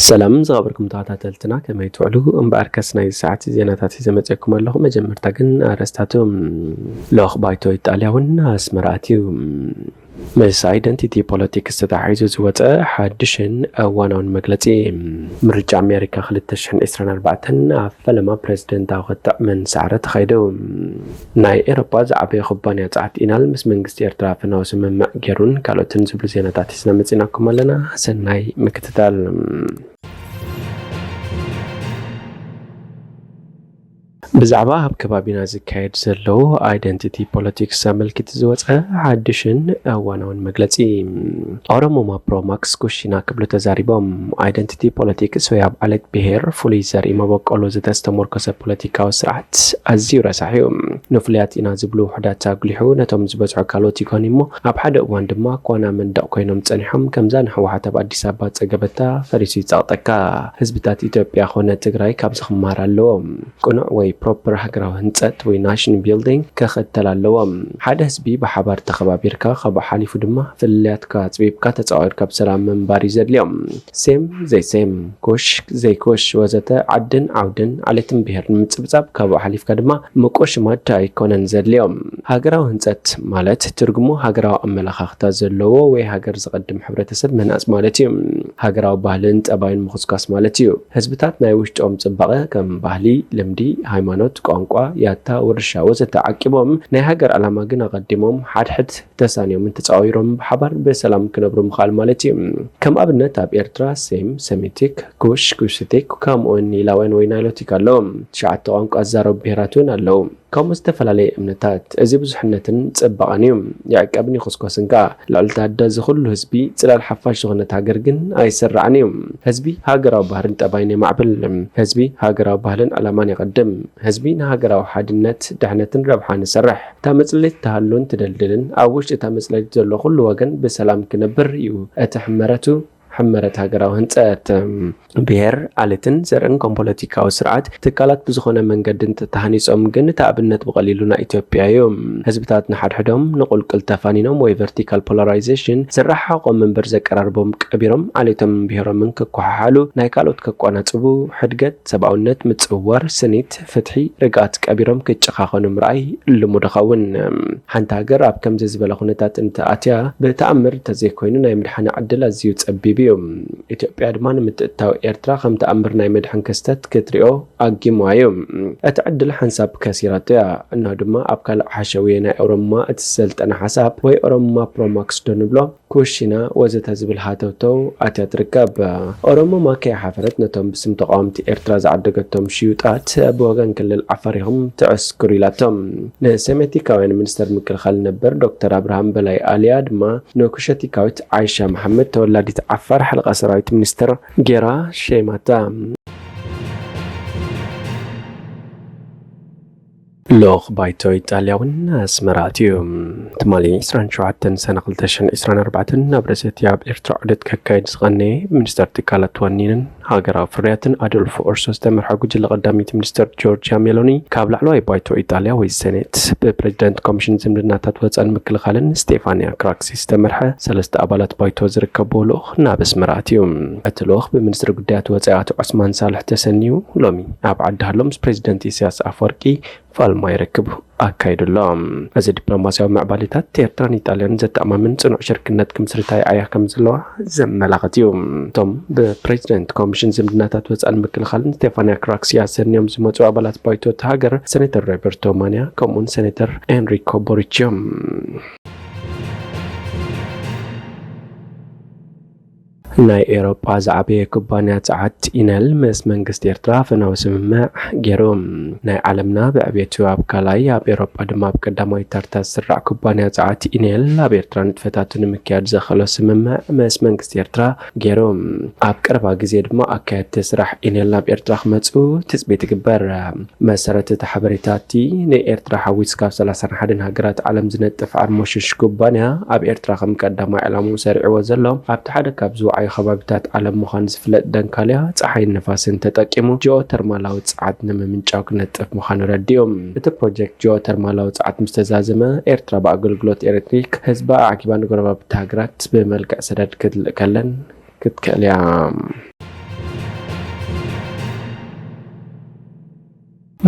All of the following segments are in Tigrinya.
ሰላም ዝኸበርኩም ተኸታተልትና፣ ከመይ ትውዕሉ? እምበኣርከስ ናይዚ ሰዓት ዜናታት ሒዘ መጺኤኩም ኣለኹ። መጀመርታ ግን ኣርእስታቶም። ልኡኽ ባይቶ ኢጣልያ እውን ኣስመራ ኣትዩ። ምስ ኣይደንቲቲ ፖለቲክስ ተተሓሒዙ ዝወጸ ሓድሽን እዋናውን መግለጺ። ምርጫ ኣሜሪካ ክልተ ሽሕን ዕስራን ኣርባዕተን ኣብ ፈለማ ፕረዚደንታዊ ክትዕ መንሳዕረ ተኻይዱ። ናይ ኤሮፓ ዝዓበየ ኩባንያ ጸዓት ኢናል ምስ መንግስቲ ኤርትራ ፈናዊ ስምምዕ ገይሩን ካልኦትን ዝብሉ ዜናታት ሒዝና መጺናኩም ኣለና። ሰናይ ምክትታል። ብዛዕባ ኣብ ከባቢና ዝካየድ ዘሎ ኣይደንቲቲ ፖለቲክስ ኣመልኪቱ ዝወጸ ሓድሽን እዋናውን መግለጺ። ኦሮሞማ ፕሮማክስ ኩሽና ክብሉ ተዛሪቦም። ኣይደንቲቲ ፖለቲክስ ወይ ኣብ ዓሌት ብሄር ፍሉይ ዘርኢ መበቆሎ ዝተስተሞርኮሰ ፖለቲካዊ ስርዓት ኣዝዩ ረሳሕ እዩ። ንፍሉያት ኢና ዝብሉ ውሑዳት ኣጉሊሑ ነቶም ዝበዝሑ ካልኦት ይኮን እሞ ኣብ ሓደ እዋን ድማ ኳና መንደቕ ኮይኖም ጸኒሖም። ከምዛ ንህወሓት ኣብ ኣዲስ ኣበባ ጸገበታ ፈሪሱ ይጸቕጠካ። ህዝብታት ኢትዮጵያ ኮነ ትግራይ ካብዚ ክመሃር ኣለዎም። ቅኑዕ ወይ ፕሮፐር ሃገራዊ ህንጸት ወይ ናሽን ቢልዲንግ ክኽተል ኣለዎም። ሓደ ህዝቢ ብሓባር ተኸባቢርካ ካብኡ ሓሊፉ ድማ ፍልልያትካ ኣጽቢብካ ተጻዊርካ ብሰላም ምንባር እዩ ዘድልዮም። ሴም ዘይሴም፣ ኩሽ ዘይኩሽ ወዘተ ዓድን ዓውድን ዓሌትን ብሄርን ምጽብጻብ ካብኡ ሓሊፍካ ድማ ምቁሽማድ ኣይኮነን ዘድልዮም። ሃገራዊ ህንጸት ማለት ትርጉሙ ሃገራዊ ኣመለኻኽታ ዘለዎ ወይ ሃገር ዝቐድም ሕብረተሰብ ምህናጽ ማለት እዩ። ሃገራዊ ባህልን ጠባይን ምኹስኳስ ማለት እዩ። ህዝብታት ናይ ውሽጦም ጽባቐ ከም ባህሊ፣ ልምዲ፣ ሃይማኖት፣ ቋንቋ፣ ያታ፣ ውርሻ ወዘተ ዓቂቦም ናይ ሃገር ዕላማ ግን ኣቐዲሞም ሓድሕድ ተሳንዮምን ተጻዊሮም ብሓባር ብሰላም ክነብሩ ምኽኣል ማለት እዩ። ከም ኣብነት ኣብ ኤርትራ ሴም፣ ሰሚቲክ፣ ኩሽ፣ ኩሽቲክ ከምኡውን ኒላውያን ወይ ናይሎቲክ ኣለዎም። ትሽዓተ ቋንቋ ዝዛረቡ ብሄራት እውን ኣለዉ። ከምኡ ዝተፈላለየ እምነታት፣ እዚ ብዙሕነትን ጽባቐን እዩ። ይዕቀብን ይኹስኮስን ከኣ። ልዕልቲ ኣደ እዚ ኩሉ ህዝቢ ጽላል ሓፋሽ ዝኾነት ሃገር ግን ኣይስራዕን እዩ። ህዝቢ ሃገራዊ ባህርን ጠባይን የማዕብል። ህዝቢ ሃገራዊ ባህልን ዕላማን የቐድም። ህዝቢ ንሃገራዊ ሓድነት፣ ድሕነትን ረብሓን ይሰርሕ። እታ መጽለሊት ትሃሉን ትደልድልን ኣብ ውሽጢ እታ መጽለሊት ዘሎ ኩሉ ወገን ብሰላም ክነብር እዩ እቲ ሕመረቱ። ሕመረት ሃገራዊ ህንጸት። ብሄር፣ ዓሌትን ዘርእን ከም ፖለቲካዊ ስርዓት ትካላት ብዝኾነ መንገዲ እንተተሃኒጾም ግን እቲ ኣብነት ብቐሊሉ ናይ ኢትዮጵያ እዩ። ህዝብታት ንሓድሕዶም ንቁልቁል ተፋኒኖም ወይ ቨርቲካል ፖላራይዜሽን ዘረሓሕቖም እምበር ዘቀራርቦም ቀቢሮም ዓሌቶምን ብሄሮምን ክኮሓሓሉ ናይ ካልኦት ከቋናጽቡ ሕድገት ሰብኣውነት ምጽውዋር ስኒት ፍትሒ ርግኣት ቀቢሮም ክጨኻኸኑ ምርኣይ ልሙድ ይኸውን። ሓንቲ ሃገር ኣብ ከምዚ ዝበለ ኩነታት እንተኣትያ ብተኣምር እንተዘይኮይኑ ናይ ምድሓና ዕድል ኣዝዩ ጸቢብ እዩ። ኢትዮጵያ ድማ ንምትእትታው ኤርትራ ከም ተኣምር ናይ መድሕን ክስተት ክትሪኦ ኣጊምዋ እዩ። እቲ ዕድል ሓንሳብ ከሲራቶ እያ። እነሆ ድማ ኣብ ካልእ ሓሸውየ ናይ ኦሮማ እቲ ዝሰልጠነ ሓሳብ ወይ ኦሮማ ፕሮማክስ ዶ ንብሎ ኩሽና ወዘተ ዝብል ሃተውተው ኣትያ ትርከብ። ኦሮሞማ ከይሓፈረት ነቶም ብስም ተቓወምቲ ኤርትራ ዝዓደገቶም ሽዩጣት ብወገን ክልል ዓፋር ኢኹም ትዕስክሩ ኢላቶም። ንሰሜቲካውያን ሚኒስተር ምክልኻል ነበር ዶክተር ኣብርሃም በላይ ኣልያ ድማ ንኩሸቲካዊት ዓይሻ መሓመድ ተወላዲት ዓፋር ሓለቓ ሰራዊት ሚኒስተር ጌራ ሸይማታ። ልኡኽ ባይቶ ኢጣልያ እውን ኣስመራ ኣትዩ። ትማሊ ዕስራን ሸውዓተን ሰነ ክልተ ሽሕን ዕስራን ኣርባዕተን ናብ ርእሰቲ ኣብ ኤርትራ ዑደት ከካይድ ዝቐነየ ሚኒስተር ትካላት ዋኒንን ሃገራዊ ፍርያትን ኣዶልፎ ኦርሶ ዝተመርሐ ጉጅለ ቀዳመይቲ ሚኒስተር ጆርጅያ ሜሎኒ ካብ ላዕለዋይ ባይቶ ኢጣልያ ወይ ሰኔት ብፕሬዚደንት ኮሚሽን ዝምድናታት ወፃን ምክልኻልን ስቴፋንያ ክራክሲ ዝተመርሐ ሰለስተ ኣባላት ባይቶ ዝርከብዎ ልኡኽ ናብ ኣስመራ ኣትዩ። እቲ ልኡኽ ብሚኒስትሪ ጉዳያት ወፃኢ ኣቶ ዑስማን ሳልሕ ተሰንዩ ሎሚ ኣብ ዓዲ ሃሎ ምስ ፕሬዚደንት ኢሳያስ ኣፈወርቂ ፋልማ ይረክብ ኣካይዱ ኣሎ። እዚ ዲፕሎማስያዊ ምዕባሌታት ኤርትራን ኢጣልያን ዘተኣማምን ጽኑዕ ሽርክነት ክምስርታ ይኣያ ከም ዘለዋ ዘመላኽት እዩ። እቶም ብፕሬዚደንት ኮሚሽን ዝምድናታት ወጻእን ምክልኻልን ስቴፋንያ ክራክሲ ኣሰንዮም ዝመጹ ኣባላት ባይቶ እታ ሃገር፣ ሴኔተር ሮበርቶ ማንያ ከምኡውን ሴኔተር ኤንሪኮ ቦሪች እዮም። ናይ ኤውሮጳ ዝዓበየ ኩባንያ ጸዓት ኢነል ምስ መንግስቲ ኤርትራ ፈናዊ ስምምዕ ገይሩ። ናይ ዓለምና ብዕብየቱ ኣብ ካልኣይ፣ ኣብ ኤውሮጳ ድማ ኣብ ቀዳማይ ተርታ ዝስራዕ ኩባንያ ጸዓት ኢነል ኣብ ኤርትራ ንጥፈታቱ ንምክያድ ዘኽእሎ ስምምዕ ምስ መንግስቲ ኤርትራ ገይሩ። ኣብ ቀረባ ግዜ ድማ ኣካየድቲ ስራሕ ኢነል ናብ ኤርትራ ክመጹ ትጽቢት ይግበር። መሰረት እቲ ሓበሬታ እቲ ንኤርትራ ሓዊሱ ካብ ሰላሳን ሓደን ሃገራት ዓለም ዝነጥፍ ዓርሞሽሽ ኩባንያ ኣብ ኤርትራ ከም ቀዳማይ ዕላምኡ ሰሪዕዎ ዘሎ ኣብቲ ሓደ ካብ ዝወዓዩ ከባቢታት ዓለም ምዃኑ ዝፍለጥ ደንካልያ ጸሓይን ንፋስን ተጠቂሙ ጂኦተርማላዊ ጸዓት ንምምንጫው ክነጥፍ ምዃኑ ረዲኡ። እቲ ፕሮጀክት ጂኦተርማላዊ ጸዓት ምስ ተዛዘመ ኤርትራ ብኣገልግሎት ኤሌክትሪክ ህዝባ ኣዕጊባ ንጎረባብቲ ሃገራት ብመልክዕ ሰደድ ክትልእከለን ክትክእል እያ።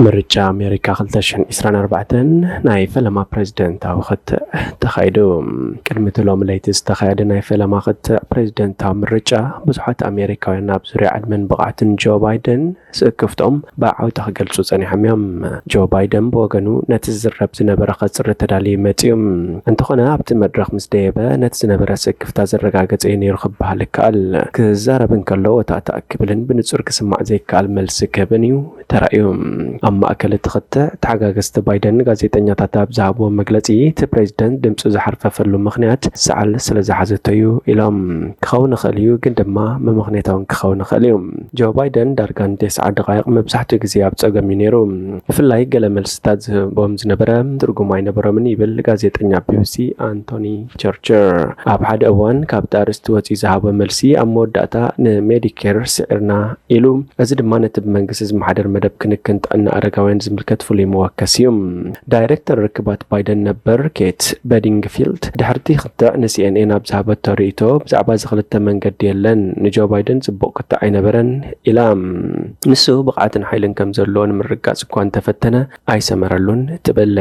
ምርጫ ኣሜሪካ ክልተ ሽሕን ዕስራን ኣርባዕተን ናይ ፈለማ ፕሬዝደንታዊ ክትዕ ተኻይዱ። ቅድሚ እቲ ሎሚ ለይቲ ዝተኻየደ ናይ ፈለማ ክትዕ ፕሬዝደንታዊ ምርጫ፣ ብዙሓት ኣሜሪካውያን ኣብ ዙርያ ዕድመን ብቕዓትን ጆ ባይደን ስክፍቶም ብዓውታ ክገልጹ ጸኒሖም እዮም። ጆ ባይደን ብወገኑ፣ ነቲ ዝዝረብ ዝነበረ ከጽሪ ተዳልዩ መጺኡ። እንተኾነ ኣብቲ መድረኽ ምስ ደየበ፣ ነቲ ዝነበረ ስክፍታ ዘረጋገጸ እዩ ነይሩ ክበሃል ይከኣል። ክዛረብ እንከሎ ወታእታእ ክብልን ብንጹር ክስማዕ ዘይከኣል መልሲ ክህብን እዩ ተራእዩ። ኣብ ማእከል እቲ ክትዕ፣ ተሓጋገዝቲ ባይደን ንጋዜጠኛታት ኣብ ዝሃብዎ መግለጺ፣ እቲ ፕሬዝደንት ድምጹ ዝሓርፈፈሉ ምኽንያት ሰዓል ስለ ዝሓዘቶ እዩ ኢሎም። ክኸውን ይኽእል እዩ፣ ግን ድማ መመኽነይታ እውን ክኸውን ይኽእል እዩ። ጆ ባይደን ዳርጋ ንተስዓ ደቓይቕ መብዛሕትኡ ግዜ ኣብ ጸገም እዩ ነይሩ። ብፍላይ ገለ መልስታት ዝህቦም ዝነበረ ትርጉም ኣይነበሮምን ይብል ጋዜጠኛ ቢቢሲ ኣንቶኒ ቸርችር። ኣብ ሓደ እዋን ካብቲ ኣርእስቲ ወጺኡ ዝሃቦ መልሲ ኣብ መወዳእታ ንሜዲኬር ስዒርና ኢሉ። እዚ ድማ ነቲ ብመንግስቲ ዝመሓደር መደብ ክንክን ጥዕና ኣረጋውያን ዝምልከት ፍሉይ መወከሲ እዩ። ዳይሬክተር ርክባት ባይደን ነበር ኬት በዲንግፊልድ ድሕርቲ ክትዕ ንሲኤንኤን ኣብ ዝሃበቶ ርእይቶ፣ ብዛዕባ እዚ ክልተ መንገዲ የለን፣ ንጆ ባይደን ጽቡቕ ክትዕ ኣይነበረን ኢላ። ንሱ ብቕዓትን ሓይልን ከም ዘለዎ ንምርግጋጽ እኳ እንተፈተነ ኣይሰመረሉን ትብል።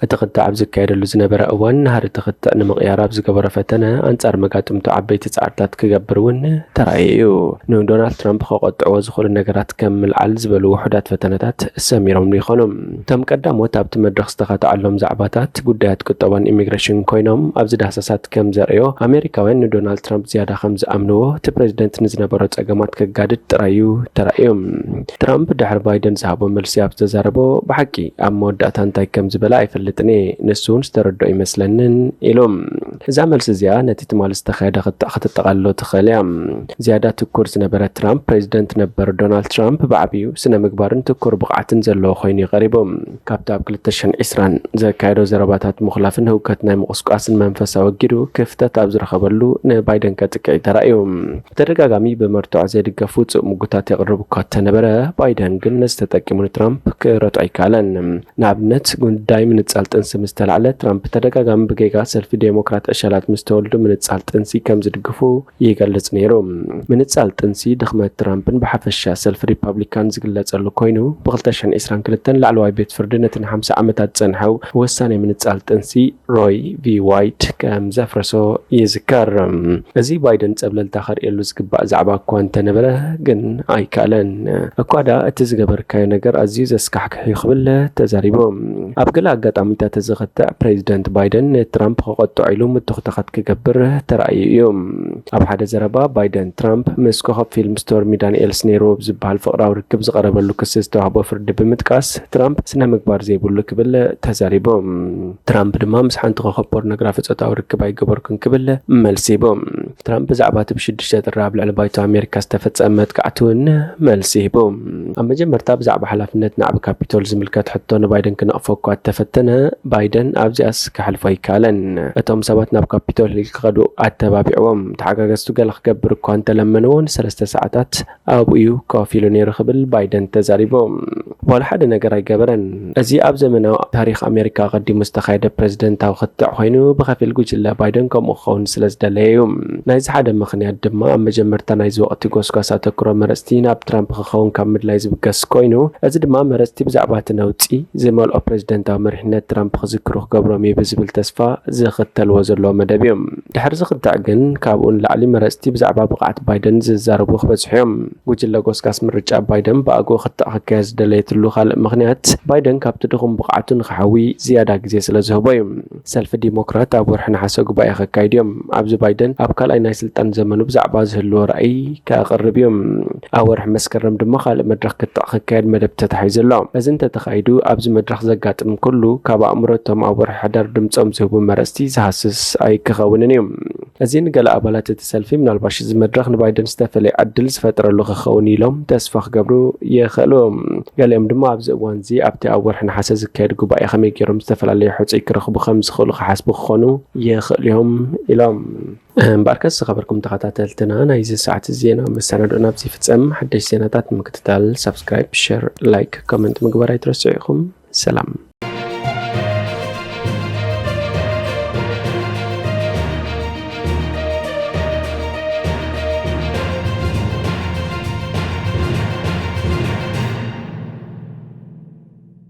እቲ ክትዕ ኣብ ዝካየደሉ ዝነበረ እዋን፣ ናህሪ እቲ ክትዕ ንምቕያር ኣብ ዝገበሮ ፈተነ ኣንጻር መጋጥምቱ ዓበይቲ ጻዕርታት ክገብር እውን ተራእዩ እዩ። ንዶናልድ ትራምፕ ከቆጥዕዎ ዝኽእሉ ነገራት ከም ምልዓል ዝበሉ ውሑዳት ፈተነታት ሰሚሮምሉ ይኾኑ። እቶም ቀዳሞት ኣብቲ መድረኽ ዝተኻትዓሎም ዛዕባታት ጉዳያት ቁጠባን ኢሚግሬሽን ኮይኖም፣ ኣብዚ ዳህሳሳት ከም ዘርእዮ፣ ኣሜሪካውያን ንዶናልድ ትራምፕ ዝያዳ ከም ዝኣምንዎ እቲ ፕሬዝደንት ንዝነበሮ ጸገማት ከጋድድ ጥራይ እዩ ተራእዩ። ትራምፕ ድሕሪ ባይደን ዝሃቦ መልሲ ኣብ ዝተዛረቦ፣ ብሓቂ ኣብ መወዳእታ እንታይ ከም ዝበለ ኣይፈልጥን እየ፣ ንሱ እውን ዝተረድኦ ኣይመስለንን ኢሉ። እዛ መልሲ እዚኣ ነቲ ትማሊ ዝተኻየደ ክትዕ ክትጠቓልሎ ትኽእል እያ። ዝያዳ ትኩር ዝነበረ ትራምፕ፣ ፕሬዝደንት ነበር ዶናልድ ትራምፕ ብዓቢኡ ስነ ምግባርን ትኩር ብቕዓትን ዘለዎ ኮይኑ እዩ ቀሪቡ። ካብቲ ኣብ ክልተ ሽሕን ዕስራን ዘካየዶ ዘረባታት ምኹላፍን ህውከት ናይ ምቑስቋስን መንፈስ ኣወጊዱ፣ ክፍተት ኣብ ዝረኸበሉ ንባይደን ከጥቅዕ እዩ ተራእዩ። ብተደጋጋሚ ብመርትዖ ዘይድገፍ ውጹእ ምጉታት የቕርብ እኳ እንተነበረ፣ ባይደን ግን ነዚ ተጠቂሙ ንትራምፕ ክረትዖ ኣይከኣለን። ንኣብነት፣ ጉዳይ ምንጻል ጥንሲ ምስ ተላዕለ፣ ትራምፕ ተደጋጋሚ ብጌጋ ሰልፊ ዴሞክራት ዕሸላት ምስ ተወልዱ ምንጻል ጥንሲ ከም ዝድግፉ ይገልጽ ነይሩ። ምንጻል ጥንሲ ድኽመት ትራምፕን ብሓፈሻ ሰልፊ ሪፓብሊካን ዝግለጸሉ ኮይኑ፣ ብ ክልተ ሽሕን ዕስራን ክልተን ላዕለዋይ ቤት ፍርዲ ነቲ ንሓምሳ ዓመታት ዝጸንሐ ውሳኔ ምንጻል ጥንሲ ሮይ ቪ ዋይድ ከም ዘፍረሶ ይዝከር። እዚ ባይደን ጸብለልታ ከርእየሉ ዝግባእ ዛዕባ እኳ እንተነበረ፣ ግን ኣይከኣለን። እኳ ደኣ እቲ ዝገበርካዮ ነገር ኣዝዩ ዘስካሕክሕ እዩ ክብል ተዛሪቡ። ኣብ ገለ ኣጋጣሚታት እዚ ክትዕ ፕሬዚደንት ባይደን ንትራምፕ ክቐጥዖ ኢሉ ምትኹታኻት ክገብር ተራእዩ እዩ። ኣብ ሓደ ዘረባ ባይደን ትራምፕ ምስ ኮኸብ ፊልም ስቶርሚ ዳንኤልስ ነይርዎ ብዝበሃል ፍቕራዊ ርክብ ዝቐረበሉ ክሲ ዝተዋህቦ ፍርዲ ብምጥቃስ ትራምፕ ስነ ምግባር ዘይብሉ ክብል ተዛሪቡ። ትራምፕ ድማ ምስ ሓንቲ ኮኸብ ፖርኖግራፊ ጾታዊ ርክብ ኣይገበርኩን ክብል መልሲ ሂቡ። ትራምፕ ብዛዕባ እቲ ብ ሽዱሽተ ጥሪ ኣብ ልዕሊ ባይቶ ኣሜሪካ ዝተፈጸመ መጥቃዕቲ እውን መልሲ ሂቡ። ኣብ መጀመርታ ብዛዕባ ሓላፍነት ናዕቢ ካፒቶል ዝምልከት ሕቶ ንባይደን ክነቕፎ እኳ እተፈተነ፣ ባይደን ኣብዚኣስ ክሓልፎ ኣይከኣለን። እቶም ሰባት ናብ ካፒቶል ሂል ክኸዱ ኣተባቢዕዎም። ተሓጋገዝቱ ገለ ክገብር እኳ እንተለመንዎ፣ ንሰለስተ ሰዓታት ኣብኡ እዩ ኮፍ ኢሉ ነይሩ ክብል ባይደን ተዛሪቡ። ዋላ ሓደ ነገር ኣይገበረን። እዚ ኣብ ዘመናዊ ታሪኽ ኣሜሪካ ኣቐዲሙ ዝተኻየደ ፕሬዝደንታዊ ክትዕ ኮይኑ፣ ብኸፊል ጉጅለ ባይደን ከምኡ ክኸውን ስለ ዝደለየ እዩ። ናይዚ ሓደ ምኽንያት ድማ፣ ኣብ መጀመርታ ናይዚ ወቕቲ ጎስጓስ ኣተኩሮ መረጽቲ ናብ ትራምፕ ክኸውን ካብ ምድላይ ዝብገስ ኮይኑ፣ እዚ ድማ መረጽቲ ብዛዕባ እቲ ነውጺ ዝመልኦ ፕሬዝደንታዊ መሪሕነት ትራምፕ ክዝክሩ ክገብሮም እዩ ብዝብል ተስፋ ዝኽተልዎ ዘለዉ መደብ እዩ። ድሕሪ እዚ ክትዕ ግን፣ ካብኡ ንላዕሊ መረጽቲ ብዛዕባ ብቕዓት ባይደን ዝዛረቡ ክበዝሑ እዮም። ጉጅለ ጎስጋስ ምርጫ ባይደን ብኣግኡ ክትዕ ክካየድ ዝደለየትሉ ካልእ ምኽንያት፣ ባይደን ካብቲ ድኹም ብቕዓቱ ንኽሓዊ ዝያዳ ግዜ ስለ ዝህቦ እዩ። ሰልፊ ዲሞክራት ኣብ ወርሒ ነሓሰ ጉባኤ ከካይዱ እዮም። ኣብዚ ባይደን ኣብ ካልኣይ ናይ ስልጣን ዘመኑ ብዛዕባ ዝህልዎ ራእይ ከቕርብ እዩ። ኣብ ወርሒ መስከረም ድማ ካልእ መድረኽ ክትዕ ክካየድ መደብ ተታሒዙ ኣሎ። እዚ እንተተኻይዱ፣ ኣብዚ መድረኽ ዘጋጥም ኩሉ፣ ካብ ኣእምሮ እቶም ኣብ ወርሒ ሕዳር ድምጾም ዝህቡ መረጽቲ ዝሃስስ ኣይክኸውንን እዩ። እዚ ንገለ ኣባላት እቲ ሰልፊ፣ ምናልባሽ እዚ መድረኽ ንባይደን ዝተፈለየ ዕድል ዝፈጥረሉ ክኸውን ኢሎም ተስፋ ክገብሩ ይኽእሉ። ገሊኦም ድማ ኣብዚ እዋንዚ ኣብቲ ኣብ ወርሒ ነሓሰ ዝካየድ ጉባኤ ከመይ ገይሮም ዝተፈላለዩ ሕጹይ ክረኽቡ ከም ዝኽእሉ ክሓስቡ ክኾኑ ይኽእሉ እዮም ኢሎም። እምበኣርከስ ዝኸበርኩም ተኸታተልትና፣ ናይዚ ሰዓት ዜና መሰናድኦና ኣብዚ ይፍጸም። ሓደሽቲ ዜናታት ንምክትታል ሳብስክራይብ፣ ሸር፣ ላይክ፣ ኮመንት ምግባር ኣይትረስዑ ኢኹም። ሰላም።